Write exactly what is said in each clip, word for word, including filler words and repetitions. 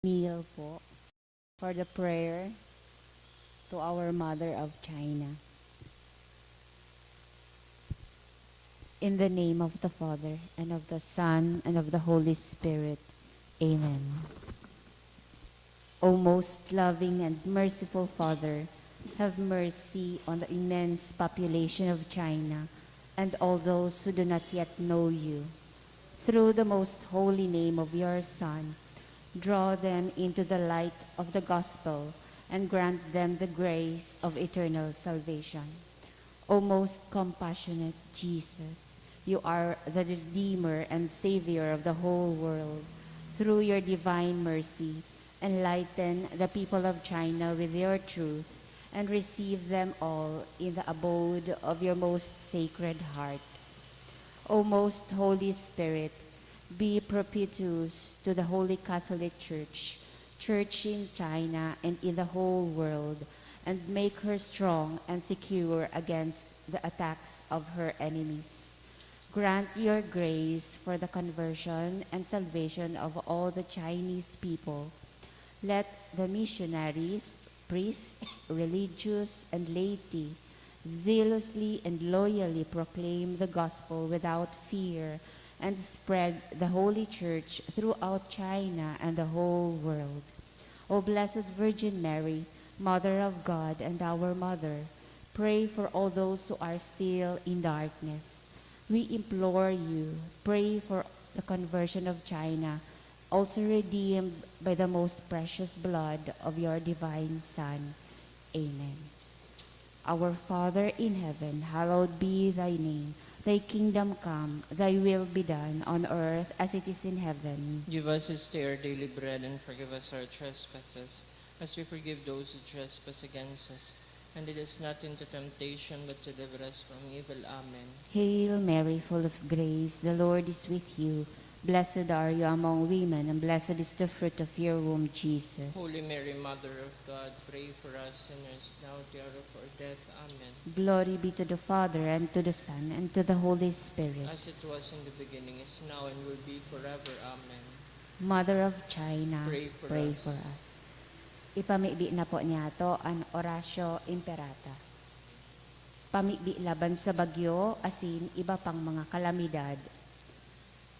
Kneel po for the prayer to our Mother of China. In the name of the Father, and of the Son, and of the Holy Spirit. Amen. O most loving and merciful Father, have mercy on the immense population of China and all those who do not yet know you. Through the most holy name of your Son, draw them into the light of the gospel and grant them the grace of eternal salvation. O most compassionate Jesus, you are the Redeemer and Savior of the whole world. Through your divine mercy, enlighten the people of China with your truth and receive them all in the abode of your most sacred heart. O most Holy Spirit, be propitious to the Holy Catholic Church, Church in China and in the whole world, and make her strong and secure against the attacks of her enemies. Grant your grace for the conversion and salvation of all the Chinese people. Let the missionaries, priests, religious, and laity zealously and loyally proclaim the gospel without fear and spread the Holy Church throughout China and the whole world. O Blessed Virgin Mary, Mother of God and our Mother, pray for all those who are still in darkness. We implore you, pray for the conversion of China, also redeemed by the most precious blood of your divine Son. Amen. Our Father in heaven, hallowed be thy name. Thy kingdom come, thy will be done on earth as it is in heaven. Give us this day our daily bread, and forgive us our trespasses, as we forgive those who trespass against us. And lead us not into temptation, but deliver us from evil. Amen. Hail Mary, full of grace, the Lord is with you. Blessed are you among women, and blessed is the fruit of your womb, Jesus. Holy Mary, Mother of God, pray for us sinners, now at the hour of our death. Amen. Glory be to the Father, and to the Son, and to the Holy Spirit. As it was in the beginning, is now, and will be forever. Amen. Mother of China, pray for us. Ipamibi na po niyato an Oratio Imperata. Pamibi laban sa bagyo asin iba pang mga kalamidad.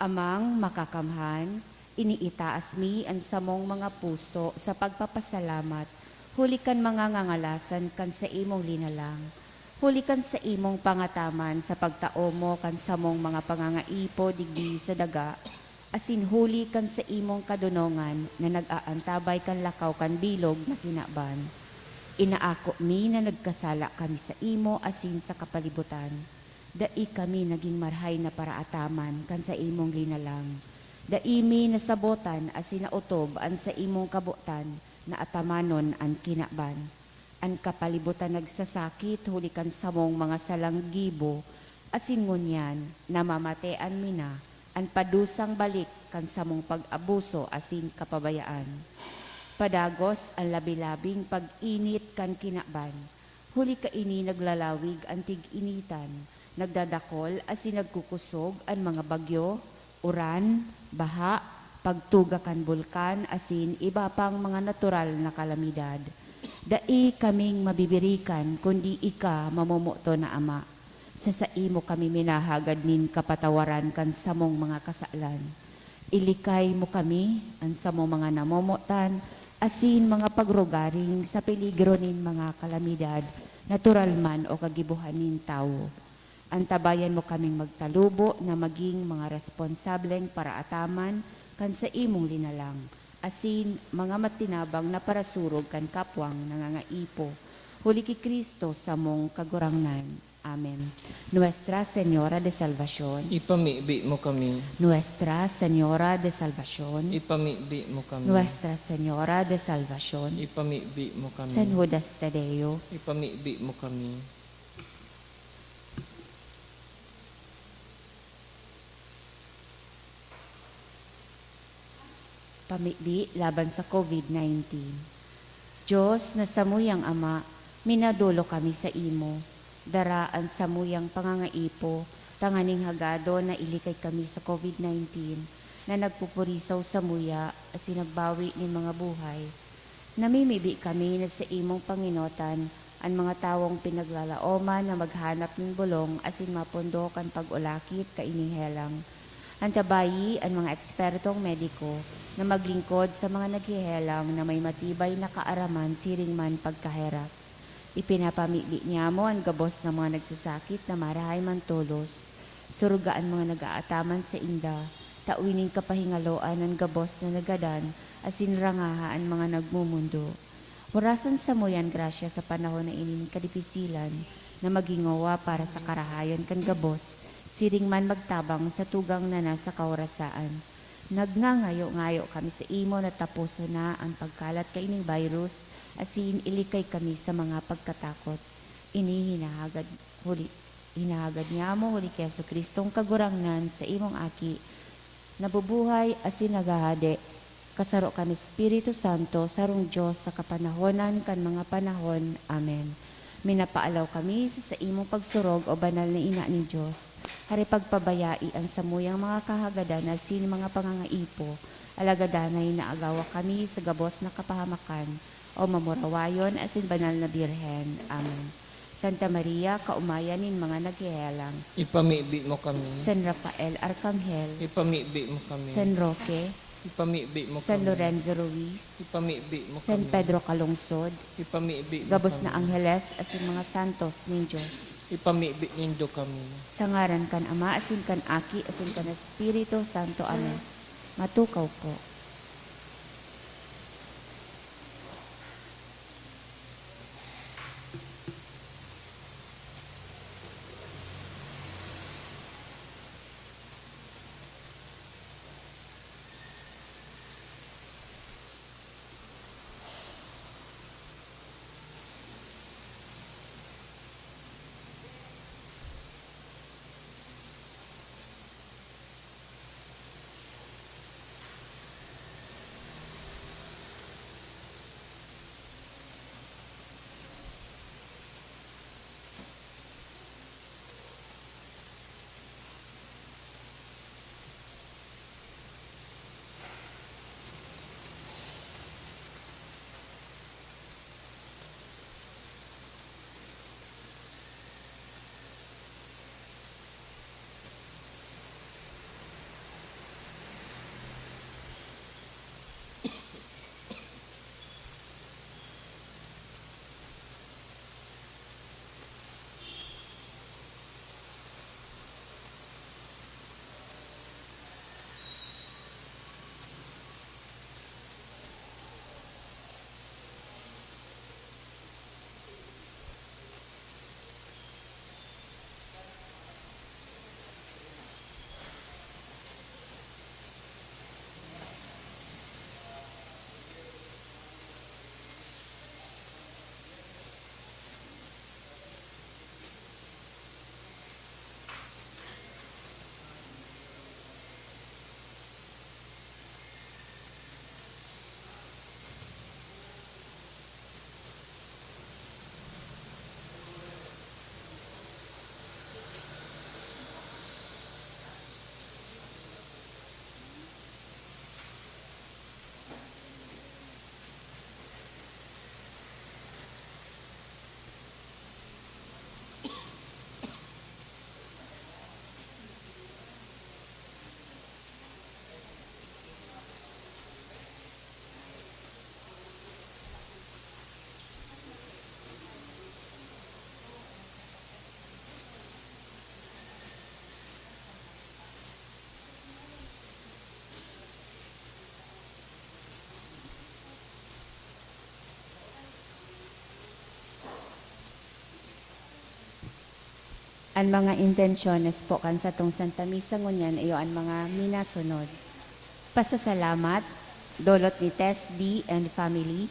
Amang Makakamhan, iniitaas mi an samong mga puso sa pagpapasalamat huli kan mga ngangalasan kan saimong linalang, huli kan saimong pangataman sa pagtao mo kan samong mga pangangaipo digdi sa daga, asin huli kan saimong kadonongan na nag-aantabay kan lakaw kan bilog na kinaban. Inaako mi na nagkasala kami saimo asin sa kapalibutan. Dai kami nagin marahay na paraataman kan saimong linalang. Dai mi nasabotan asin naotob an saimong kabotan na atamanon an kinaban. An kapalibutan nagsasakit huli kan samong mga salang gibo, asin ngunyan namamatean mi na an padusang balik kan samong pag-abuso asin kapabayaan. Padagos an labi-labing pag-init kan kinaban, huli kaini naglalawig an tig-initan, nagdadakol asin nagkukosog an mga bagyo, uran, baha, pagtuga kan bulkan asin iba pang mga natural na kalamidad. Dai kaming mabibirikan kundi ika, mamomoton na Ama. Sa saimo kami minahagad nin kapatawaran kan samong mga kasalan. Ilikay mo kami, an samong mga namomotan, asin mga pagrugaring sa peligro nin mga kalamidad, natural man o kagibohan nin tawo. Antabayan mo kaming magtalubo na magin mga responsableng paraataman kan saimong linalang, asin mga matinabang na parasurog kan kapwang nangangaipo. Huli ki Cristo samong Kagurangnan. Amen. Nuestra Señora de Salvacion. Ipamibi mo kami. Nuestra Señora de Salvacion. Ipamibi mo kami. Nuestra Señora de Salvacion. Ipamibi mo kami. San Judas Tadeo. Ipamibi mo kami. Pamibi laban sa COVID nineteen. Dios na samuyang Ama, minadolo kami saimo. Dara an samuyang pangangaipo tanganing hagadon na ilikay kami sa COVID nineteen. na nagpupurisaw samuya asin nagbawi nin mga buhay. Namimibi kami na sa imong pangenotan an mga tawong pinaglalaoman na maghanap nin bolong asin mapondo kan pag-ulakit kaining helang. Antabayi an mga ekspertong mediko na maglingkod sa mga naghehelang na may matibay na kaaraman siring man pagkaherak. Ipinapamibi niyamo an gabos na mga nagsasakit na marahay man tolos. Suruga an mga nag-aataman sainda, tawi nin kapahingaloan an gabos na nagadan, asin rangaha an mga nagmomondo. Orasan samuya an grasya sa panahon na ini nin kadipisilan, na magingowa para sa karahayan kan gabos, siring man magtabang sa tugang na nasa kaorasaan. Nagngangayo-ngayo kami sa imo na taposon na an pagkalat kaining virus, asin ilikay kami sa mga pagkatakot. Ini hinahagad huli, hinahagad niamo huli ki Jesu-Cristong Kagurangnan, sa imong Aki, nabubuhay asin naghahade, kasaro kan Espiritu Santo, sarong Dios sa kapanahonan kan mga panahon. Amen. Minapaalaw kami sa saimong pagsurog, o banal na Ina nin Dios. Hari, pagpabayai an samuyang mga kahagadan asin mga pangangaipo, alagad danay naagawa kami sa gabos na kapahamakan, o mamurawayon asin banal na Birhen. Amen. Santa Maria, kaomayan nin mga naghehelang. Ipamibi mo kami. San Rafael Arkanghel. Ipamibi mo kami. San Roque. Ipamibi mo San kami. Lorenzo Ruiz. Ipamibi mo San kami. Pedro Calungsod. Ipamibi mo Gabos kami. Na angheles asin mga santos nin Dios. Ipamibi nindo kami. Sa ngaran kan Ama, asin kan Aki, asin kan Espiritu Santo. Amen. Matukaw po. An mga intensyones po kan satong Santa Misa ngunyan iyo an mga minasunod. Pasasalamat, dolot ni Tess D and family,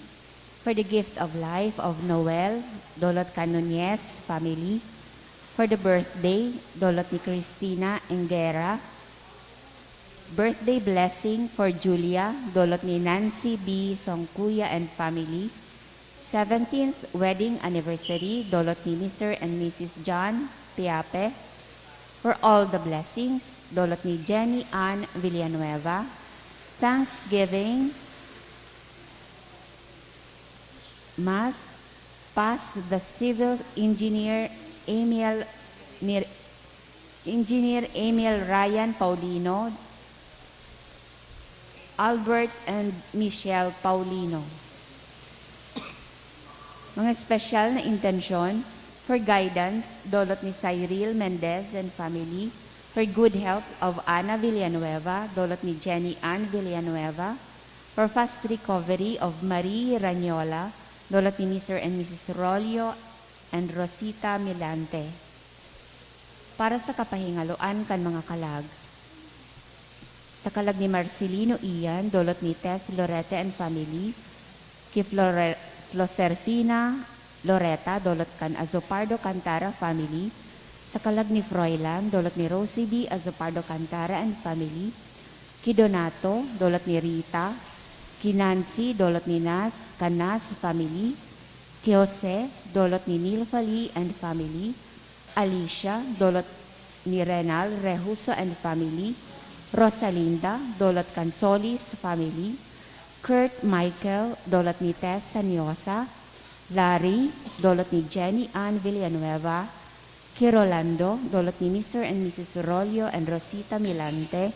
for the gift of life of Noel, dolot kan Nunez family, for the birthday, dolot ni Christina Engera, birthday blessing for Julia, dolot ni Nancy B Songkuya and family, seventeenth wedding anniversary, dolot ni Mister and Missus John Piape. For all the blessings, dolot ni Jenny Ann Villanueva. Thanksgiving, Mass, pass the civil engineer Emil Mir-, Engineer Emil Ryan Paulino, Albert and Michelle Paulino. Mga espesyal na intensyon, for guidance, dolot ni Cyril Mendez and family, for good health of Ana Villanueva, dolot ni Jenny Ann Villanueva, for fast recovery of Marie Ranyola, dolot ni Mister and Missus Rolio and Rosita Milante. Para sa kapahingaloan kan mga kalag. Sa kalag ni Marcelino Ian, dolot ni Tess Lorete and family, ki Flore-, Floserfina Loreta, dolot kan Azopardo Cantara family, sa kalag ni Froilan, dolot ni Rosie B Azopardo Cantara and family, ki Donato, dolot ni Rita, ki Nancy, dolot ni Nas, kan Nas family, ki Jose, dolot ni Nilfali and family, Alicia, dolot ni Renal Rehuso and family, Rosalinda, dolot kan Solis family, Kurt Michael, dolot ni Tess Sanyosa, Larry, dolot ni Jenny Ann Villanueva, ki Rolando, dolot ni Mister and Missus Rolio and Rosita Milante,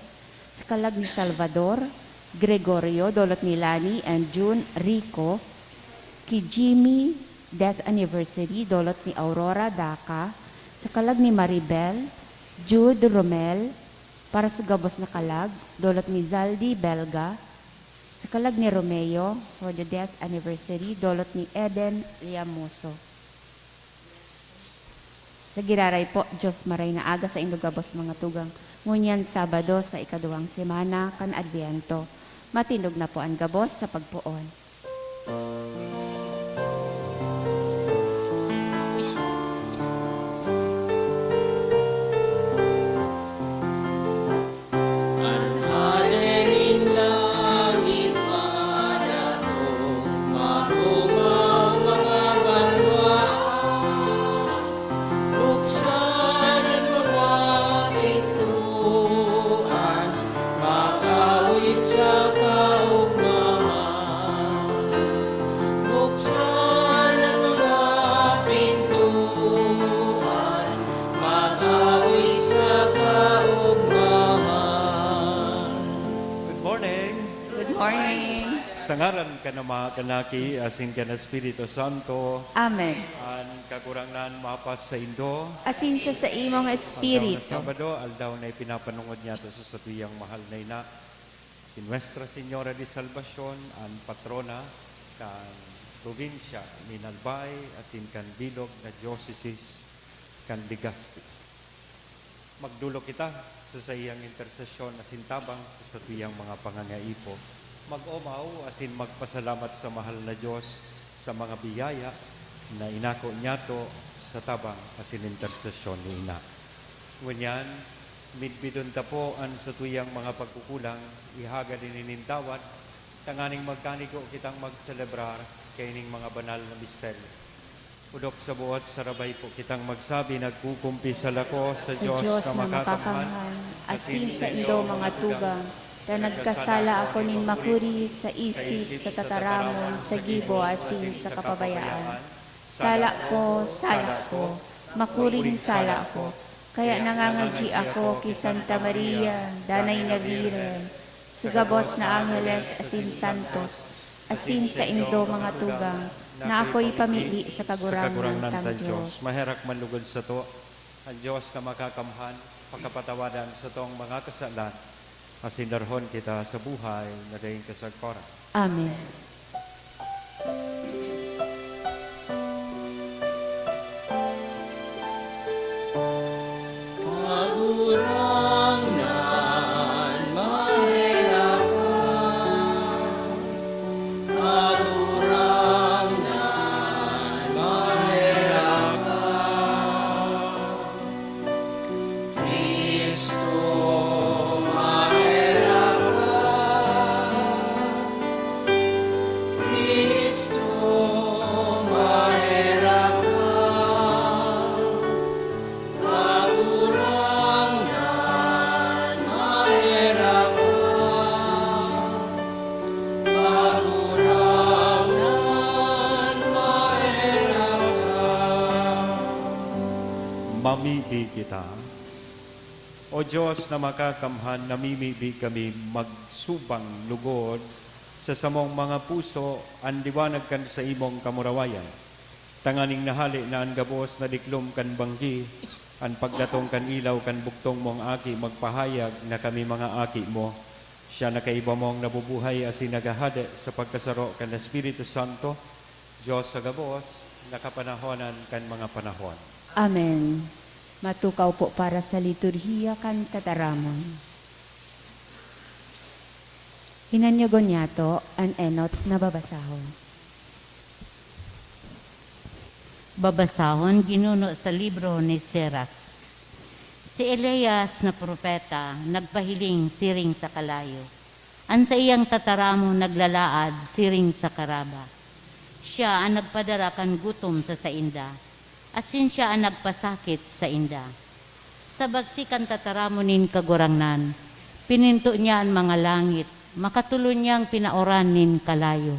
sa kalag ni Salvador, Gregorio, dolot ni Lani and June Rico, ki Jimmy, death anniversary, dolot ni Aurora Daca, sa kalag ni Maribel, Jude Romel, para sa gabos na kalag, dolot ni Zaldi Belga, sa kalag ni Romeo, for the death anniversary, dolot ni Eden Liamoso. Sa giraray po, Diyos maray na aga saindo gabos, mga tugang. Ngunyan Sabado sa ikaduwang semana kan Adviento. Matindog na po an gabos sa pagpoon. An Hade nin langit madatong, makumaw mga banwaan, buksan an mga pintoan, mag-awit sa kaogmahan. Buksan an mga pintoan, mag-awit sa kaogmahan. Good morning. Good morning. Sa ngaran kan Ama, kan Aki, asin kan Espiritu Santo. Amen. An Kagurangnan mapas saindo. Asin sa saimong espiritu. Aldaw na Sabado, aldaw na ipinapanongod niyato sa satuyang mahal na ina, si Nuestra Señora de Salvacion, an patrona kan probinsya nin Albay asin kan bilog na diocese kan Legazpi. Magdolok kita sa saiyang intersesyon asin tabang sa satuyang mga pangangaipo. Mag-omaw asin magpasalamat sa mahal na Dios sa mga biyaya na inako niyato sa tabang asin intersesyon ni Ina. Ngunyan, midbidon ta po an satuyang mga pagkukulang, ihagad ini nin tawad, tanganing magkanigo kitang magselebrar kaining mga banal na misteryo. Pudok sa buot sarabay po kitang magsabi, nagkukumpisal ako sa Sa Diyos Diyos na na makakamhan, makakamhan, asin asin sa sa indo, inyo, mga mga tugang, tugang, na nagkasala ako nin makuri sa isip, sa tataramon, sa gibo, asin sa kapabayaan. Sala ko, sala ko, makuring sala ko. Kaya nangangadyi ako ki Santa Maria, Danay na Birhen, sa gabos na angheles asin santos, asin saindo, mga tugang, na akoy pamili sa Kagurangnan tang Dios. Maherak man lugod sato an Dios na makakamhan, pakapatawadan satong mga kasalan, asin darhon kita sa buhay na daing kasagparan. Amen. Kagurangnan, maherak ka. Kagurangnan, maherak ka. Cristo, maherak ka. Mamibi kita. O Diyos na makakamhan, namimibi kami magsubang lugod sa samong mga puso an liwanag kan saimong kamurawayan, tanganing nahale na an gabos na diklom kan banggi, an pagdatong kan ilaw kan bugtong mong Aki magpahayag na kami mga aki mo. Siya na kaiba mong nabubuhay asin naghahade sa pagkasaro kan Espiritu Santo, Diyos sa gabos, na kapanahonan kan mga panahon. Amen. Matukaw po para sa liturhiya kan tataramon. Hinanyogon niyato an enot na babasahon. Babasahon ginuno sa libro ni Sirach. Si Elias na propeta nagpahiling siring sa kalayo. An saiyang tataramon naglalaad siring sa karaba. Siya an nagpadara kan gutom sa sainda, asin siya an nagpasakit sainda. Sa bagsi kan tataramon nin Kagurangnan, pininto niya an mga langit, makatulon niyang pinaoran nin kalayo.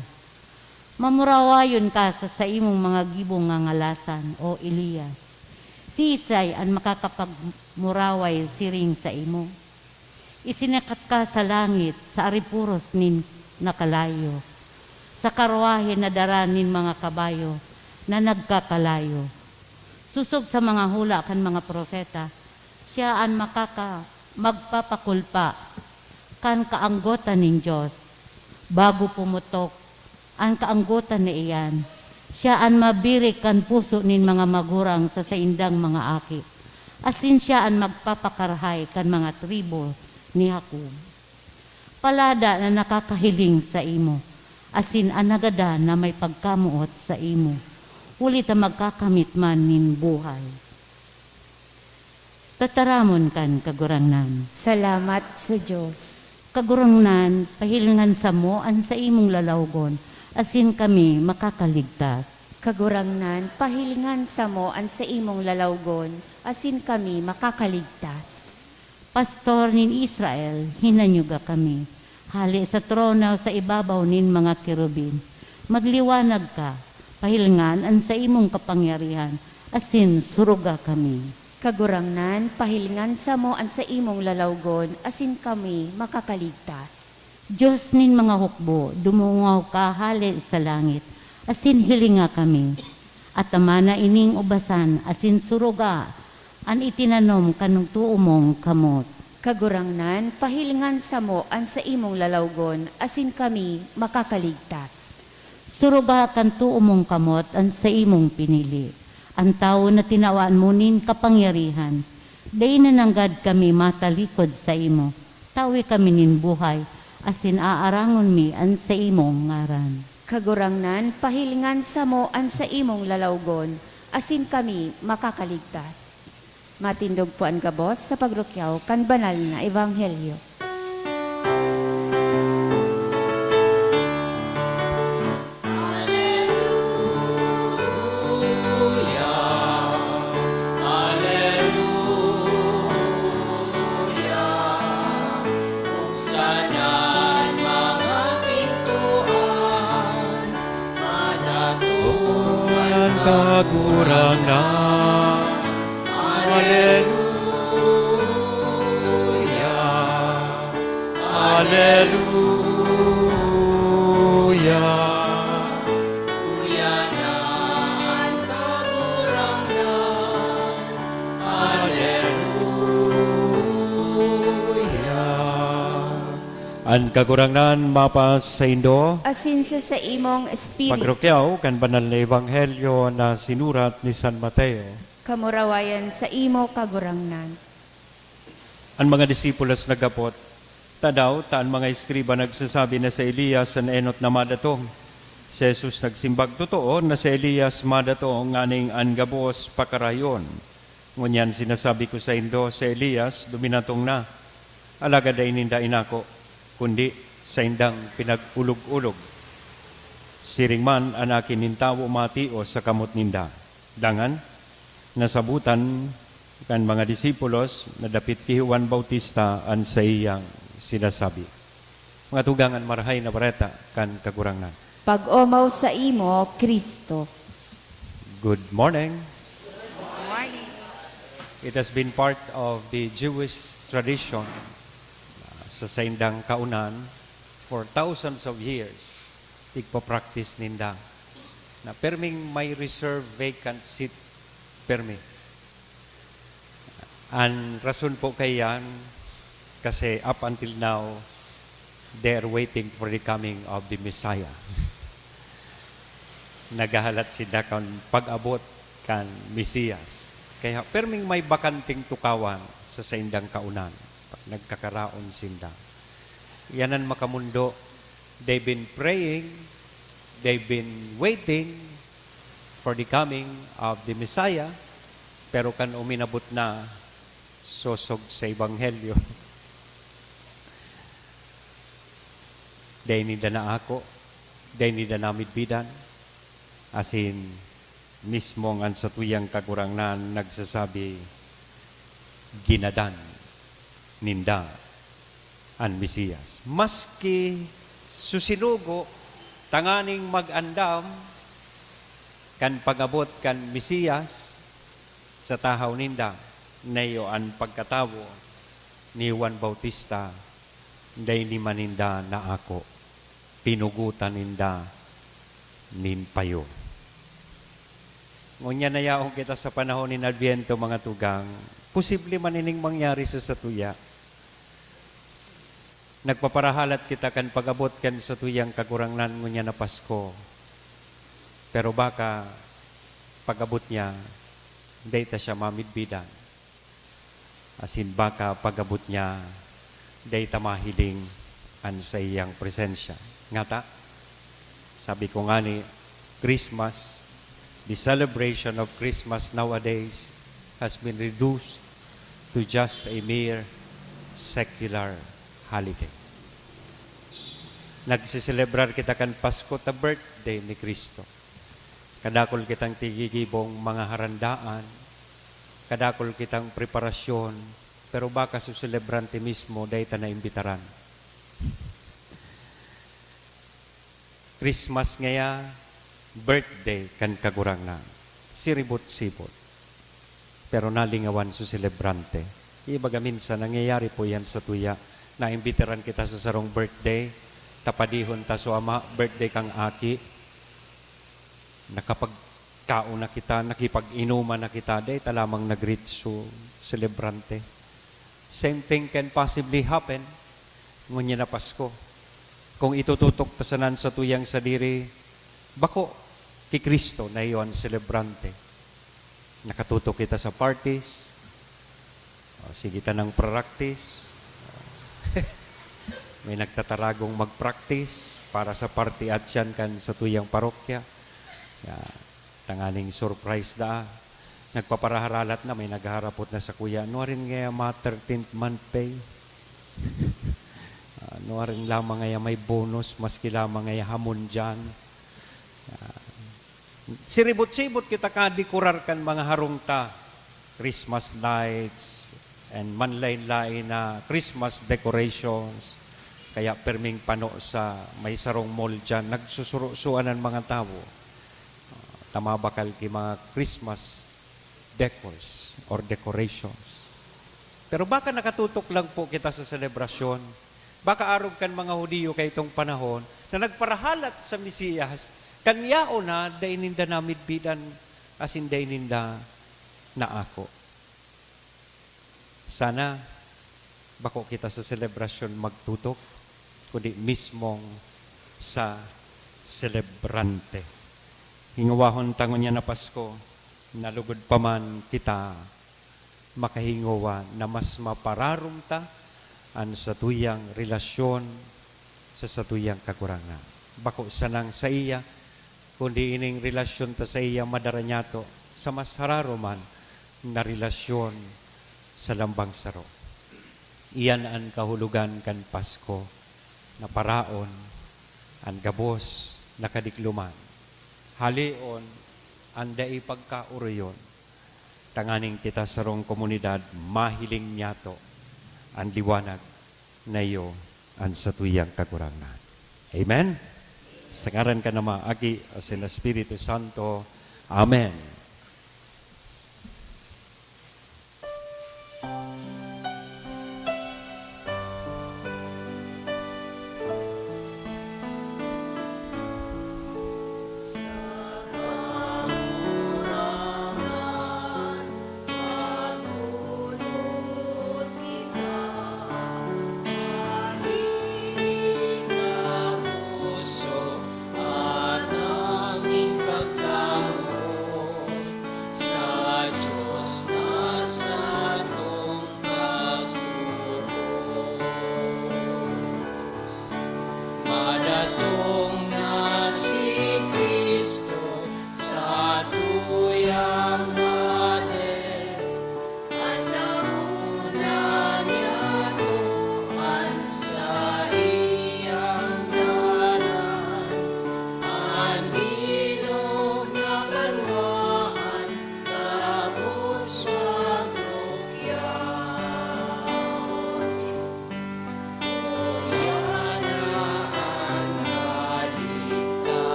Mamurawayon ka sa saimong mga gibong ngangalasan, O Elias. Siisay an makakapagmuraway siring saimo? Isinakat ka sa langit, sa aripuros nin nakalayo, sa karwahe na dara nin mga kabayo na nagkakalayo. Sosog sa mga hula kan mga propeta, siya an makaka-, magpapakulpa kan kaanggotan nin Dios. Bago pumutok an kaanggotan na iyan, siya an mabirik kan puso nin mga magurang sa saindang mga aki, asin siya an magpapakarahay kan mga tribu ni Jacob. Palada na nakakahiling saimo, asin an nagadan na may pagkamoot saimo, huli ta magkakamit man nin buhay. Tataramon kan Kagurangnan. Salamat sa Dios. Kagurangnan, pahilingan samo an saimong lalawgon, asin kami makakaligtas. Kagurangnan, pahilingan samo an saimong lalawgon, asin kami makakaligtas. Pastor nin Israel, hinanyuga kami. Hale sa trono sa ibabaw nin mga kerubin, magliwanag ka, pahilingan an saimong kapangyarihan, asin suruga kami. Kagurangnan, pahilingan samo an saimong lalawgon, asin kami makakaligtas. Dios nin mga hukbo, dumungaw ka hale sa langit, asin hilinga kami. Atamana ining ubasan, asin suruga an itinanom kan too mong kamot. Kagurangnan, pahilingan samo an saimong lalawgon, asin kami makakaligtas. Suruga kan too mong kamot an saimong pinili, an tawo na tinawan mo nin kapangyarihan. Dai na nanggad kami matalikod saimo. Tawe kami nin buhay, asin aarangon mi an saimong ngaran. Kagurangnan, pahilingan samo an saimong lalawgon, asin kami makakaligtas. Matindog po an gabos sa pagrukyaw kan banal na ebanghelyo. Aleluya, aleluya. Buksan an mga pintuan, madaton an Kagurangnan. Aleluya, aleluya. Uya na an Kagurangnan. Aleluya. An Kagurangnan mapasaindo. Asin sa saimong espiritu. Pagrukyaw kan banal na ebanghelyo na sinurat ni San Mateo. Kamurawayan saimo, Kagurangnan. An mga disipulos naghapot, "Tadaw ta an mga eskriba nagsasabi na si Elias an enot na madatong?" Si Jesus nagsimbag, "Totoo na si Elias madatong nganing an gabos pakarayon." Ngunyan sinasabi ko saindo, si Elias duminatong na, alagad dai ninda inako, kundi saindang pinag-olog-olog. Siring man an Aki nin Tawo matios sa kamot ninda. Dangan, nasabotan kan mga disipulos na dapit ki Juan Bautista an saiyang sinasabi. Mga tugang, an Marahay na Bareta kan Kagurangnan. Pag-omaw saimo, Cristo. Good morning. Morning. It has been part of the Jewish tradition, uh, sa saindang kaonan for thousands of years, igpa-practice ninda na perming may reserve vacant seat permi. An rason po kaiyan, kasi up until now, they are waiting for the coming of the Messiah. Naghahalat sinda kan pag-abot kan Mesiyas. Kaya perming may bakanting tukawan sa saindang kaonan, nagkakaraon sinda. Yan an makamundo. They've been praying, they've been waiting for the coming of the Messiah, pero kan uminabot na, sosog sa ebanghelyo. Dai ninda naako, dai ninda namidbidan, asin mismong an satuyang Kagurangnan nagsasabi, "Ginadan ninda an Mesiyas." Maski susinugo tanganing mag-andam kan pag-abot kan Mesiyas sa tahaw ninda, na iyo an pagkatawo ni Juan Bautista, dai ni man ninda naako. Pinugotan ninda nin payo. Ngunyan na yaon kita sa panahon nin Adbyento, mga tugang, posible man ining mangyari sa satuya. Nagpaparahalat kita kan pag-abot kan satuyang Kagurangnan ngunyan na Pasko. Pero baka pag-abot niya, dai ta siya mamidbidan. Asin baka pag-abot niya, dai ta mahiling an saiyang presensya. Ngata, sabi ko ngani, Christmas, the celebration of Christmas nowadays has been reduced to just a mere secular holiday. Nagseselebrar kita kan Pasko ta birthday ni Cristo. Kadakul kitang tigigibong mga harandaan, kadakul kitang preparasyon, pero baka su selebrante mismo dai ta naimbitaran. Christmas ngaya, birthday kan Kagurangnan. Siribot-sibot. Pero nalingawan su selebrante. Ibaga minsan, nangyayari po yan sa tuya. Naimbitaran kita sa sarong birthday, tapadihon ta su ama, birthday kang aki. Nakapagkaon na kita, nakipag-inuman na kita, dai ta lamang nag-greet su selebrante. Same thing can possibly happen ngunyan na Pasko. Kung itututok ta sana an satuyang sadiri, bako ki Cristo na iyo an selebrante. Nakatutok kita sa parties. O, sige ta nang practice. May nagtataragong mag-practice para sa party atyan kan satuyang parokya. Ya, tanganing surprise daa. Nagpaparaharalat na, may naghaharapot na sakuya, "Nuarin ngaya ma thirteenth month pay? Ah, nuarin lamang ngaya may bonus, maski lamang ngaya hamon diyan?" Ah, siribot-sibot kita kadekorar kan mga harong ta. Christmas lights, and manlaen-laen na Christmas decorations. Kaya perming pano sa may sarong mall diyan, nagsusurosuan an mga tawo. Ah, ta mabakal ki mga Christmas decors or decorations. Pero baka nakatutok lang po kita sa selebrasyon. Baka arog kan mga Judio kaitong panahon na nagparahalat sa Mesiyas, kan yaon na dai ninda namidbidan asin dai ninda naako. Sana bako kita sa selebrasyon magtutok, kundi mismong sa selebrante. Hingowahon ta ngunyan na Pasko, na lugod pa man kita makahingowa na mas mapararom ta an satuyang relasyon sa satuyang Kagurangnan. Bako sanang saiya, kundi ining relasyon ta saiya madara niyato sa mas hararom man na relasyon sa lambang saro. Iyan an kahulogan kan Pasko, na paraon an gabos na kadikloman, haleon an dai pagkaoroyon, tanganing kita sarong komunidad mahiling niyato an liwanag na iyo an satuyang Kagurangnan. Amen? Sa ngaran kan Ama, Aki, asin Espiritu Santo. Amen.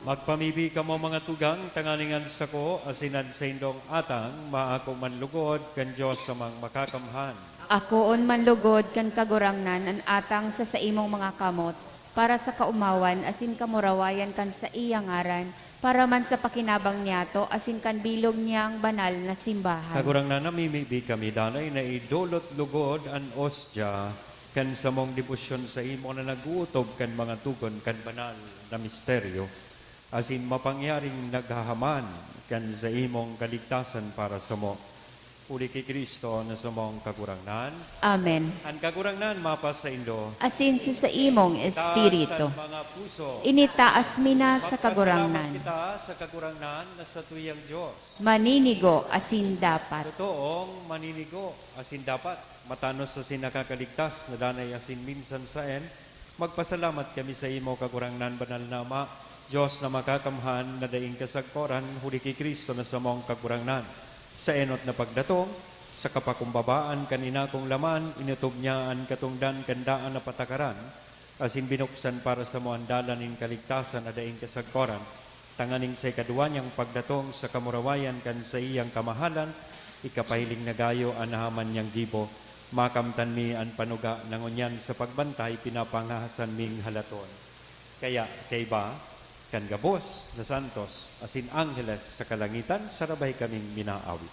Magpamibi kamo, mga tugang, tanganing an sako asin an saindong atang maako man lugod kan Dios Amang Makakamhan. Akoon man lugod kan Kagurangnan an atang sa saimong mga kamot, para sa kaomawan asin kamurawayan kan saiyang ngaran, para man sa pakinabang niyato asin kan bilog niyang banal na simbahan. Kagurangnan, namimibi kami danay na idolot lugod an ostya kan samong debosyon saimo na nag-ootob kan mga togon kan banal na misteryo, asin mapangyaring naghahaman kan saimong kaligtasan para samo. Huli ki Cristo na samong Kagurangnan. Amen. An Kagurangnan mapasaindo. Asin sa saimong Itaas espiritu. An mga puso. Initaas mi na sa Magpasalamat Kagurangnan. Kita sa Kagurangnan na satuyang Dios. Maninigo asin dapat. Totoong maninigo asin dapat. Matanos asin nakakaligtas na danay asin minsan saen, magpasalamat kami saimo, Kagurangnan, Banal na Ama, Dios na Makakamhan, na daing kasagkoran, huli ki Cristo na samong Kagurangnan. Sa enot na pagdatong, sa kapakumbabaan kan inakong laman, inotob niya an katongdan kan daan na patakaran, asin binuksan para samo an dalan nin kaligtasan na daing kasagkoran, tanganing sa ikaduwa niyang pagdatong sa kamurawayan kan saiyang kamahalan, ikapahiling na gayo an nahaman niyang gibo. Makamtan mi an panuga na ngunyan sa pagbantay pinapangahasan ming halaton. Kaya, kaiba kan gabos na santos asin angheles sa kalangitan, sarabay kaming minaawit.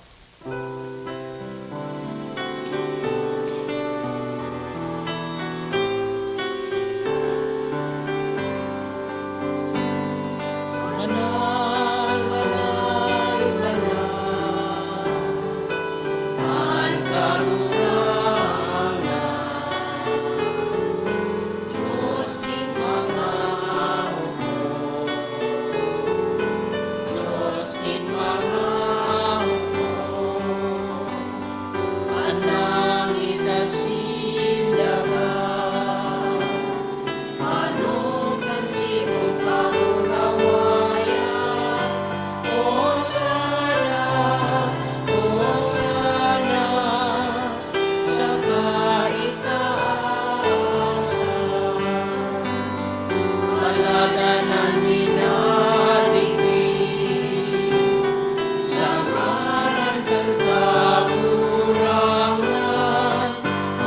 Banal, banal, banal, an Kagurangnan, Dios nin mga hukbo, Dios nin mga hukbo. An langit asin daga, ano kan simong kamurawayan? Hosana, Hosana sa kaitaasan. Ngaladan an minadigdi sa ngaran kan Kagurangnan.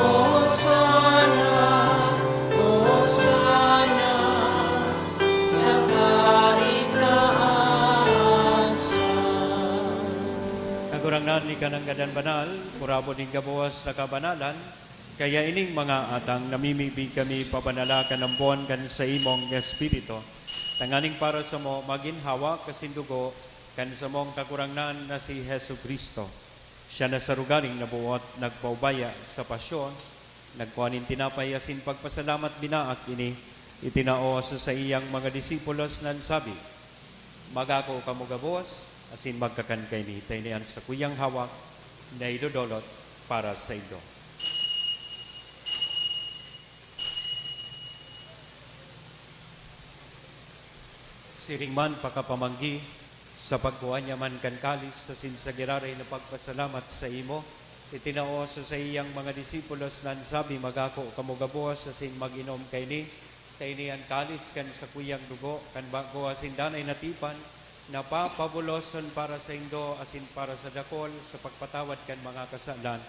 Hosana, Hosana sa kaitaasan. Kagurangnan, ika nanggad an banal, kurabo nin gabos na kabanalan, kaya ining mga atang namimibi kami pabanala kan ambon kan saimong Espiritu, tanganing para samo magin hawak asin dugo kan samong Kagurangnan na si Jesu-Cristo. Siya na sa rogaring nabuot, nagpaubaya sa pasyon, nagkua nin tinapay asin pagpasalamat, binaak ini, itinao sa saiyang mga disipulos na nagsabi, "Mag-ako kamo gabos asin magkakan kaini, ta ini an sakuyang hawak na idodolot para saindo." Siring man pakapamanggi, sa pagkua niya man kan kalis asin sa giraray na pagpasalamat saimo, itinao sa saiyang mga disipulos na nagsabi, "Mag-ako kamo gabos asin mag-inom kaini, ta ini an kalis kan sakuyang dugo kan bago asin danay na tipan, na papabuloson para saindo asin para sa dakul sa pagpatawad kan mga kasalan.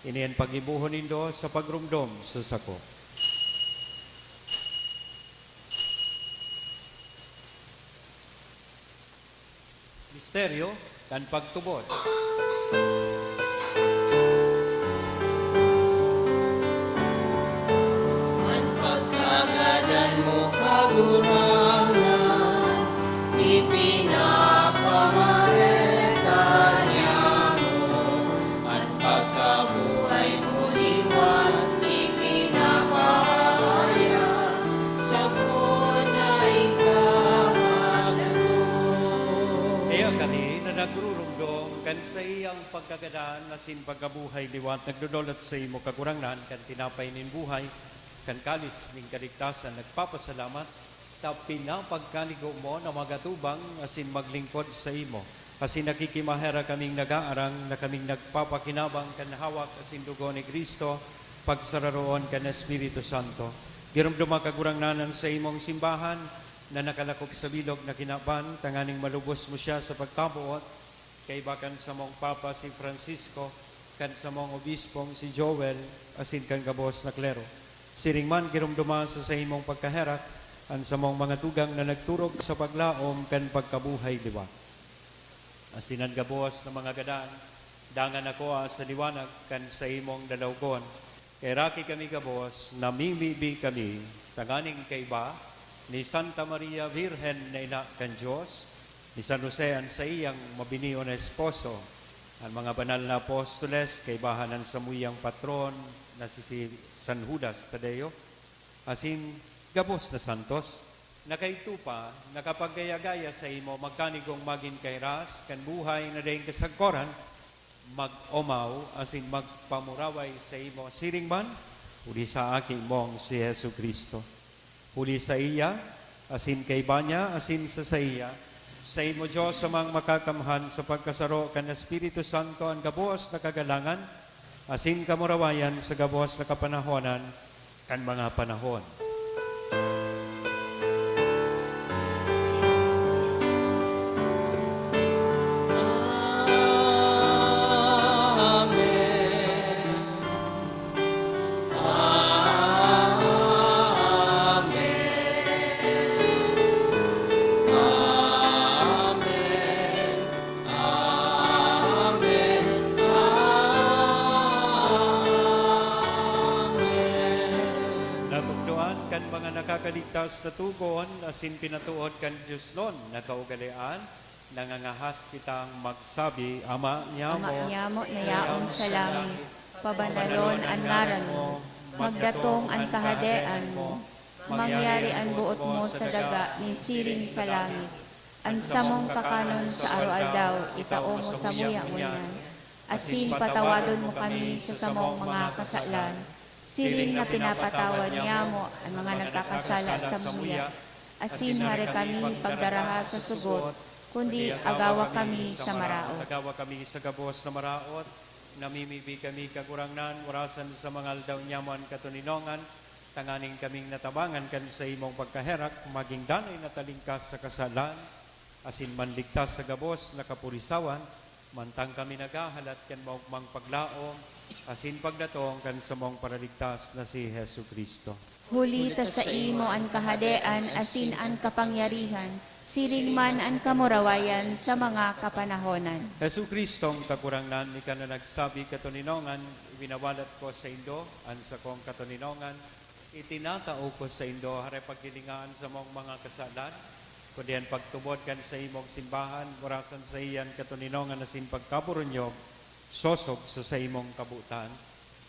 Ini an paggibohon nindo sa pagromdom sa sako." Misteryo kan pagtubod. An pagkagadan mo, Kagurangnan, ipinapamareta niamo. An pagkabuhay mo liwat ipinapahayag, sagkod na ika magtubod. Kaya kami na nagruromdom kan saiyang pagkagadan asin pagkabuhay liwat, nagdodolot saimo, Kagurangnan, kan tinapay nin buhay, kan kalis nin kaligtasan, nagpapasalamat ta pinapagkanigo mo na magatubang asin maglingkod saimo. Asin nakikimaherak kaming nag-aarang na kaming nagpapakinabang kan hawak asin dugo ni Cristo, pagsararoon kan Espiritu Santo. Giromdoma, Kagurangnan, an saimong simbahan, na nakalakop sa bilog na kinaban, tanganing malubos mo siya sa pagkaboot, kaiba kan samong Papa si Francisco, kan samong Obispong si Joel, asin kan gabos na klero. Siring man, giromdoma sa saimong pagkaherak an samong mga tugang na nagturog sa paglaom kan pagkabuhay liwat. Asin an gabos na mga gadan, dangan ako sa liwanag kan saimong lalawgon. Kaheraki kami gabos, namimibi kami, tanganing kaiba ni Santa Maria Virgen na ina kan Dios, ni San Jose an saiyang mabinion na esposo, an mga banal na apostoles, kaibahan an samuyang patron na si, si San Judas Tadeo, asin gabos na santos. Na kaidto pa, nakapaggaya-gaya saimo, magkanigong magin kahiras kan buhay na daing kasagkoran, mag-omaw asin magpamuraway saimo siring man, huli sa Aki mong si Jesu-Cristo. Huli saiya, asin kaiba niya, asin sa saiya, saimo, Dios Amang Makakamhan, sa pagkasaro kan Espiritu Santo, an gabos na kagalangan asin kamurawayan sa gabos na kapanahonan kan mga panahon. Amen. Amen. Amen. Amen. Amen. Natukdoan kan mga nakakaligtas na tugon asin pinatuod kan diosnon na kaugalean, nangangahas kitang magsabi, Ama niyamo, Ama niyamo na yaon sa langit, pabanalon an ngaran mo, magdatong an kahadean mo, mangyari an boot mo sa daga nin siring sa langit. An samong kakanon sa aroaldaw, itao mo samuya ngunyan, asin patawadon mo kami sa samong mga kasalan, siring na pinapatawad niamo an mga nagkakasala samuya, asin hare kami pagdaraha sa sugot, kundi agawa kami sa maraot. Agawa kami sa gabos na maraot, namimibi kami, Kagurangnan, orasan sa mga aldaw niamo an katoninongan, tanganing kaming natabangan kan saimong pagkaherak, magin danay na talingkas sa kasalan, asin manligtas sa gabos na kapurisawan, mantang kami naghahalat kan maogmang paglaom asin pagdatong kan samong Paraligtas na si Jesu-Cristo. Huli ta saimo an kahadean asin an kapangyarihan, siring man an kamurawayan sa mga kapanahonan. Jesu-Cristong Kagurangnan, ika na nagsabi, "Katoninongan, winawalat ko saindo an sakong katoninongan, itinatao ko saindo." Hare paghilinga an samong mga kasalan, kundi an pagtubod kan saimong simbahan, orasan saiya an katoninongan asin pagkaburunyog, sosog sa saimong kabotan.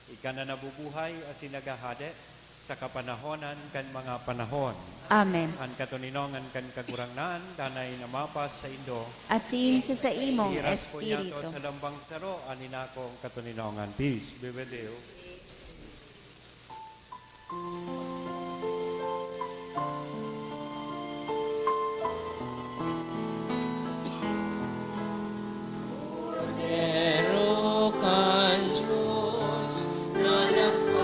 Ika na nabubuhay asin naghahade sa kapanahonan kan mga panahon. Amen. An katoninongan kan Kagurangnan danay na mapasaindo. Asin sa saimong Hihiras ko niyato espiritu. Sa lambang saro an inakong katoninongan. Peace be with you. Kordero kan Dios na nagpapara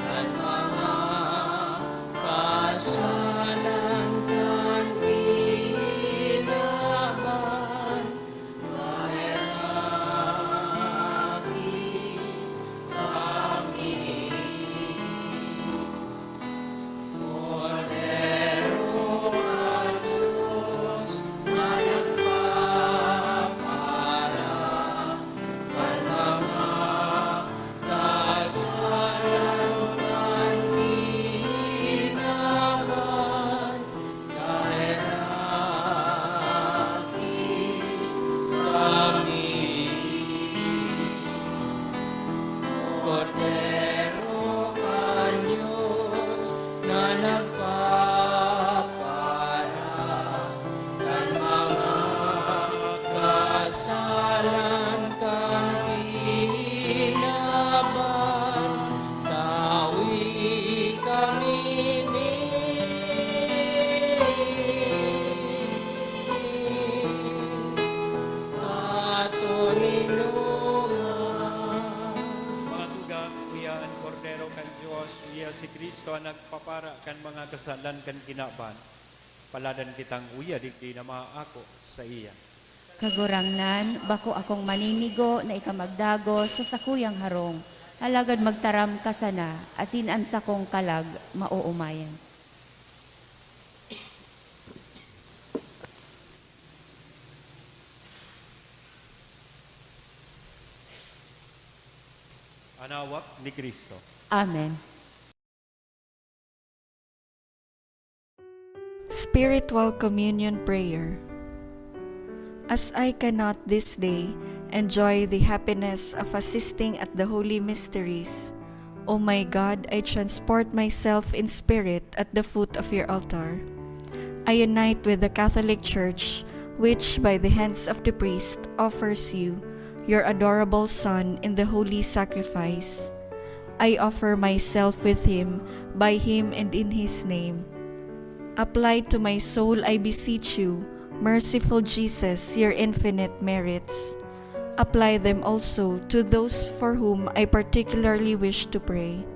kan mga kasalan kan kinaban. kasalan kan kinaban, paladan kitang uya digdi na maako saiya. Kagurangnan, bako akong maninigo na ika magdagos sa sakuyang harong, alagad magtaram ka sana, asin an sakong kalag maoomayan. An hawak ni Cristo. Amen. Spiritual Communion Prayer. As I cannot this day enjoy the happiness of assisting at the holy mysteries, O my God, I transport myself in spirit at the foot of your altar. I unite with the Catholic Church, which by the hands of the priest offers you, your adorable Son, in the holy sacrifice. I offer myself with him, by him, and in his name. Apply to my soul, I beseech you, merciful Jesus, your infinite merits. Apply them also to those for whom I particularly wish to pray.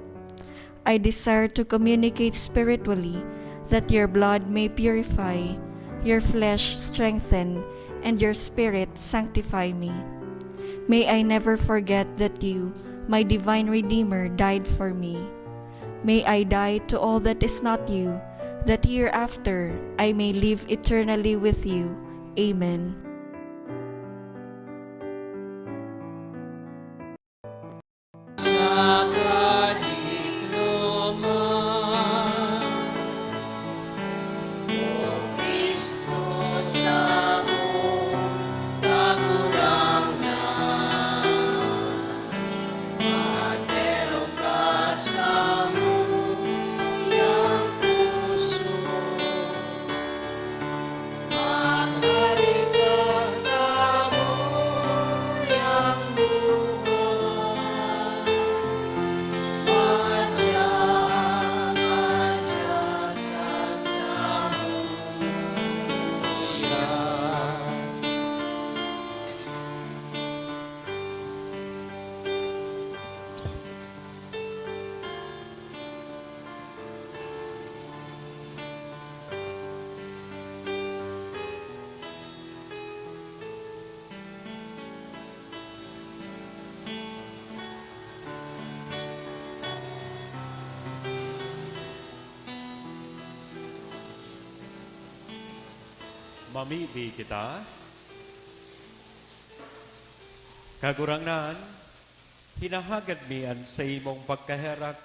I desire to communicate spiritually, that your blood may purify, your flesh strengthen, and your spirit sanctify me. May I never forget that you, my divine Redeemer, died for me. May I die to all that is not you, that hereafter I may live eternally with you. Amen. Sa kadikloman, O Cristo, samong Kagurangnan, magdero ka samuyang puso. Mamibi kita. Kagurangnan, hinahagad mi an saimong pagkaherak,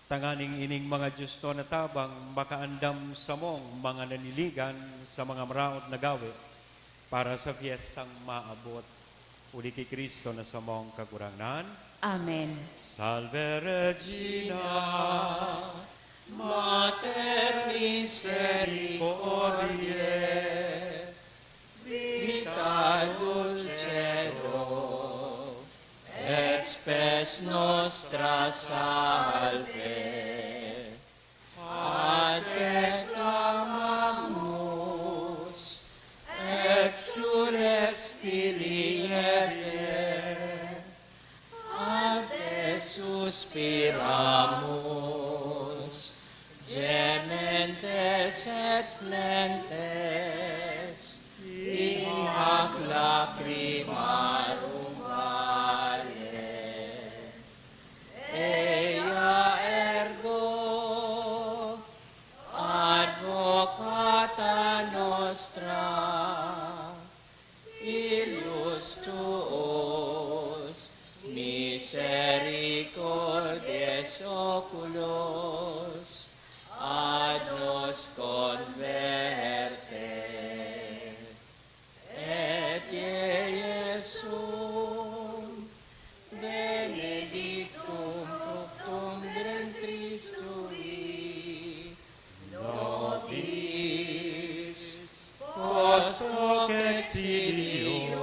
tanganing ining mga diosnon na tabang makaandam samong mga naniligan sa mga maraot na gawe para sa fiestang maabot. Huli ki Cristo na samong Kagurangnan. Amen. Salve Regina, Mater misericordiae, vita dulcedo, et spes nostra salve. Ad te clamamus, exsules filii Hevae, ad te suspiramus, gementes et flentes in hac lacrimarum valle. Ea ergo, advocata nostra, illus tuus misericordiae oculos ad nos converte. Et Iesum benedictum fructum ventris tui, nobis post hoc exilium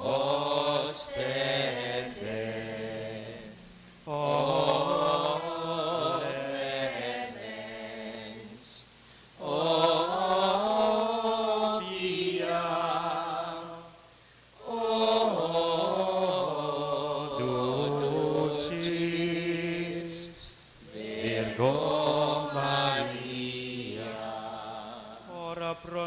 ostende. O clemens, O pia,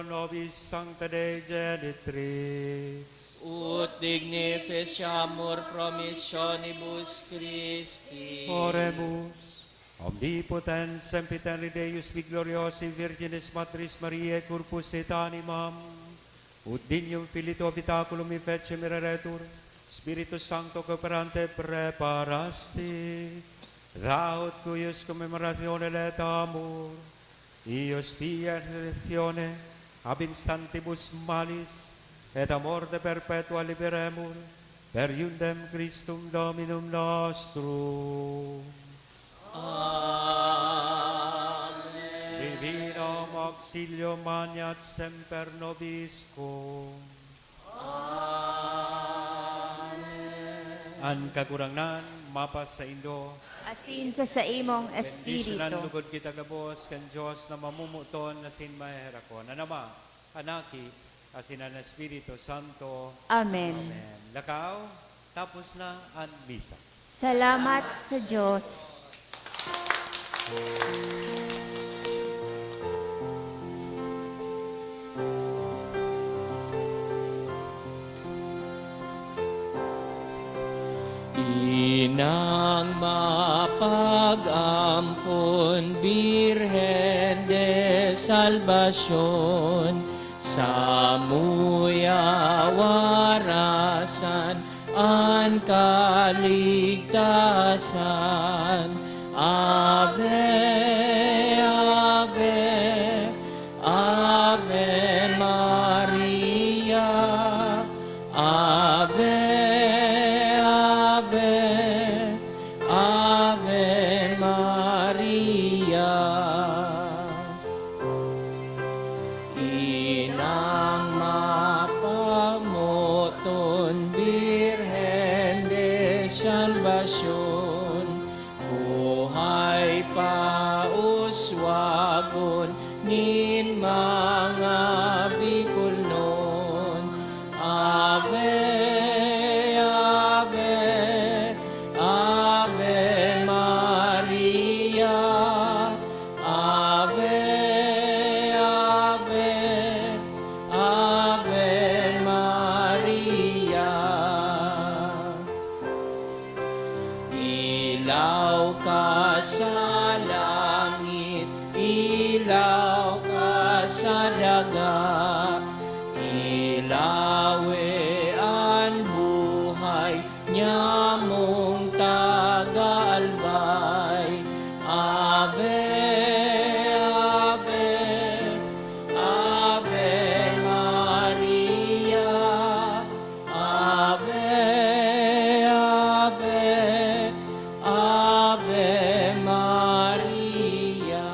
Nobis Sancta Dei Genitrix. Ut dignificiamur promissionibus Christi. Oremus. Omnipotens, sempiterni Deus, mi gloriosi Virginis Matris Mariae, corpus et animam, ut dignum fili tuo habitaculum efficem reretur, Spiritus Sancto cooperante preparasti, daut cuius commemoratione laetamur, ius pia resurrectione ab instantibus malis, et a morte perpetua liberemur, per iundem Christum Dominum nostrum. Amen. Divinam auxilium maneat semper nobiscum. Amen. An Kagurangnan mapasaindo. Asin sa saimong Bendisyonan espiritu. Lugod kita gabos kan Dios na mamomoton asin maheherakon. An Ama, an Aki, asin an Espiritu Santo. Amen. Amen. Lakaw, tapos na an misa. Salamat sa Dios. Inang mapag-ampon, Birhen de Salvacion, samuya warasan an kaligtasan. Ave, Ave, Ave Maria. Ave, Ave, Ave Maria. Inang mapamoton, Birhen de Salvacion, buhay pauswagon nin mga Bicolnon. Ave, Ave, Ave Maria. Ave, Ave, Ave Maria. Ilaw ka sa langit, ilaw ka sa daga, ilawe an buhay nyamong taga-albay. Ave, Ave, Ave Maria. Ave, Ave, Ave Maria.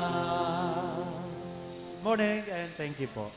Morning and thank you po.